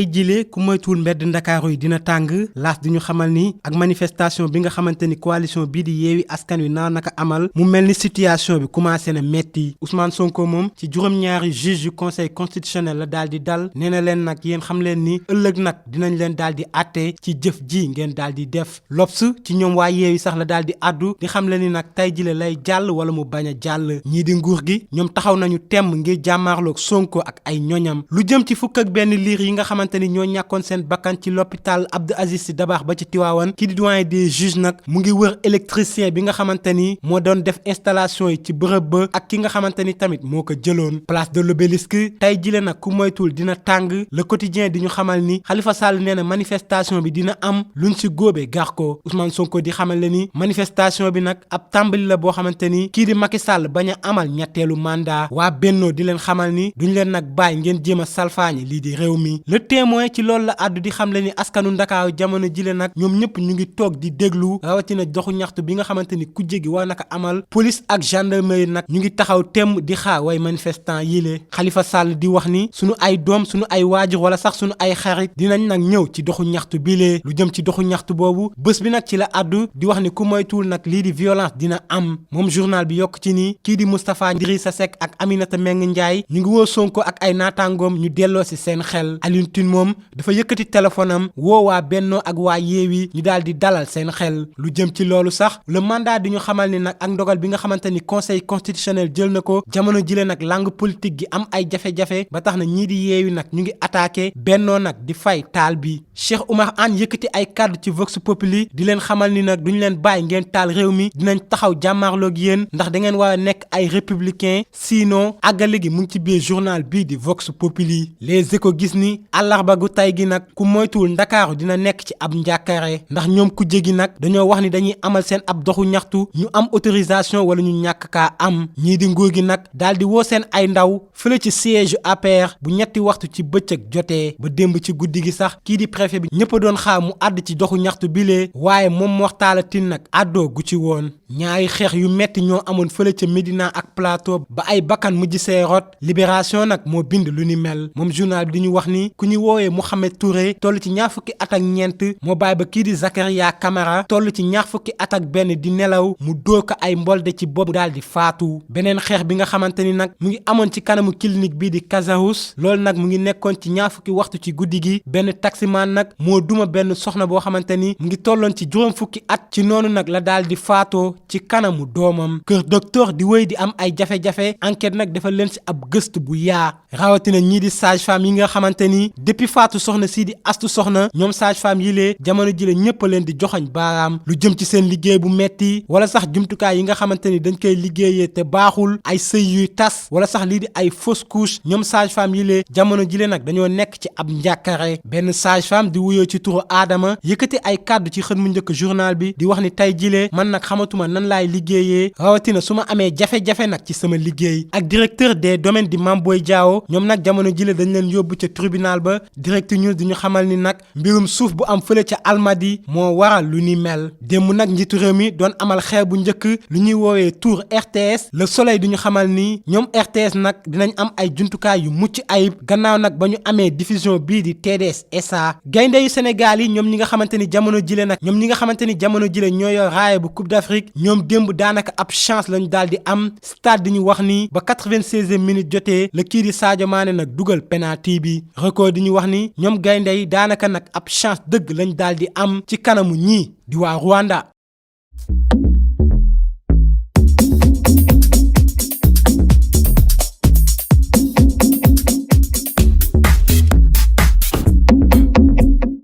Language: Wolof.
tey jilee ku moytuwul mbedd ndakaaru yi dina tàng laas di ñu xamal ni ak manifestation bi nga xamante ni coalition bii di yeewi askan wi naa naka amal mu mel ni situation bi commencé na metti Ousmane Sonko moom ci juróom-ñaari juge yu conseil constitutionnel la daal di dal nee na leen nag yéen xam leen ni ëllëg nag dinañ leen daal di àtte ci jëf ji ngeen daal di def L'Obs ci ñoom waa yeewi sax la daal di addu di xam leen ni nag tey jile lay jàll wala mu bañ a jàll ñii di nguur gi ñoom taxaw nañu temm ngir jàmmaarloog Sonko ak ay ñoñam lu jëm ci fukk ak benn liir yi nga xamante ni ñoo ñàkkoon seen bakkan ci l'hôpital Abdou Aziz Sy Dabakh ba ci Tivaouane kii di doyen des juges nag mu ngi wër électricien bi nga xamante ni moo doon def installation yi ci bërëb ba ak ki nga xamante ni tamit moo ko jëloon place de l'Obélisque tey jile nag ku moytul dina tàng le quotidien di ñu xamal ni Khalifa Sall nee na manifestation bi dina am luñ si góobee gar ko Ousmane Sonko di xamal le ni manifestation bi nag ab tàmbali la boo xamante ni kii di Macky Sall bañ a amal ñetteelu mandat waa Benno di leen xamal ni duñ leen nag bàyyi ngeen jéem a salfaañe lii di réew mi le témoin ci loolu la àddu di xam le ni askanu Ndakaaru jamono jile nag ñoom ñëpp ñu ngi toog di déglu rawatina doxu ñaxtu bi nga xamante ni kujje gi war naka amal police ak gendarmerie nag ñu ngi taxaw temm di xaar way manifestant yile Khalifa Sall di wax ni sunu ay doom sunu ay waajur wala sax sunu ay xarit dinañ nag ñëw ci doxu ñaxtu bilee lu jëm ci doxu ñaxtu boobu bés bi nag ci la àddu di wax ni ku moytuwul nag lii di violence dina am moom journal bi yokk ci ni kii di Moustapha Idrissa Seck ak Aminata Mbengue Ndiaye ñu ngi woo Sonko ak ay naataangoom ñu delloo si seen xel Alioune Tine moom dafa yëkkati téléphone am woo waa Benno ak waa Yewwi ñu daal di dalal seen xel lu jëm ci loolu sax le mandat di ñu xamal ni nag ak ndogal bi nga xamante ni conseil constitutionnel jël na ko jamono jile nag langue politique gi am ay jafe-jafe ba tax na ñii di Yewwi nag ñu ngi attaqué Benno nag di fay taal bi Cheikh Oumar Anne yëkkati ay kàddu ci Vox Populi di leen xamal ni nag duñu leen bàyyi ngeen taal réew mi dinañ taxaw jàmmaarloog yéen ndax da ngeen war a nekk ay républicain sinon àggale gi mu ngi ci biir journal bii di Vox Populi Les Échos gis ni àllarba gu tey gi nag ku moytuwul ndakaaru dina nekk ci ab njàkkare ndax ñoom ku jégi nag dañoo wax ni dañuy amal seen ab doxu ñaxtu ñu am autorisation wala ñu ñàkk kaa am ñii di nguur gi nag daal di woo seen ay ndaw fële ci siège APR bu ñetti waxtu ci bëccëg jotee ba démb ci guddi gi sax kii di préfet bi ñëpp doon xaar mu àdd ci doxu ñaxtu bilee waaye moom Mor Talla Tine nag àddoo gu ci woon ñaari xeex yu metti ñoo amoon fële ca Médina ak Plateau ba ay bakkan mujj see rot Libération nag moo bind lu ni mel moom journal bi di ñu wax ni ku ñu woowee Mouhamed Touré toll ci ñaar fukki at ak ñeent moo bàyyi ba kii di Zakaria Camara toll ci ñaar fukki at ak benn di nelaw mu dóor ko ay mbolde ci bopp daal di faatu beneen xeex bi nga xamante ni nag mu ngi amoon ci kanamu clinique bii di Kazahous loolu nag mu ngi nekkoon ci ñaar fukki waxtu ci guddi gi benn taximan nag moo duma benn soxna boo xamante ni mu ngi tolloon ci juróom fukki at ci noonu nag la daal di faatoo ci kanamu doomam kër docteur di wéy di am ay jafe-jafe enquête nag dafa leen si ab gëstu bu yaa rawatina ñii di sage-femme yi nga xamante ni depuis faatu soxna sii di astu soxna ñoom sage-femme yi lee jamono ji la ñëpp leen di joxoñ baaraam lu jëm ci seen liggéey bu metti wala sax jumtukaay yi nga xamante ni dañ koy liggéeyee te baaxul ay sëy yuy tas wala sax lii di ay fausse couche ñoom sage-femme yi lee jamono ji le nag dañoo nekk ci ab njàkkare benn sage-femme di wuyoo ci turu Adama yëkkati ay kàddu ci xët mu njëkk journal bi di wax ni tey jilee man nag xamatuma nan laay liggéeyee rawatina su ma amee jafe-jafe nag ci sama liggéey ak directeur des domaines di Mame Boye Diao ñoom nag jamono jile dañ leen yóbbu ca tribunal ba direct news di ñu xamal ni nag mbirum suuf bu am fële ca Almadi moo waral lu ni mel démb nag njiitu réew mi doon amal xeer bu njëkk lu ñuy woowee tour RTS le soleil di ñu xamal ni ñoom RTS nag dinañ am ay jumtukaay yu mucc ayib gannaaw nag ba ñu amee diffusion bii di TDS SA gaynde yu Sénégal yi ñoom ñi nga xamante ni jamono jile nag ñoom ñi nga xamante ni jamono jile ñoo yor raaya bu Coupe d'Afrique ñoom démb daanaka ab chance lañu daal di am stade di ñu wax ni ba 96e minute jotee la kii di Sadio Mané nag dugal penalty bi record di ñu wax ni ñoom gaynde yi daanaka nag ab chance dëgg lañ daal di am ci kanamu ñii di waa Rwanda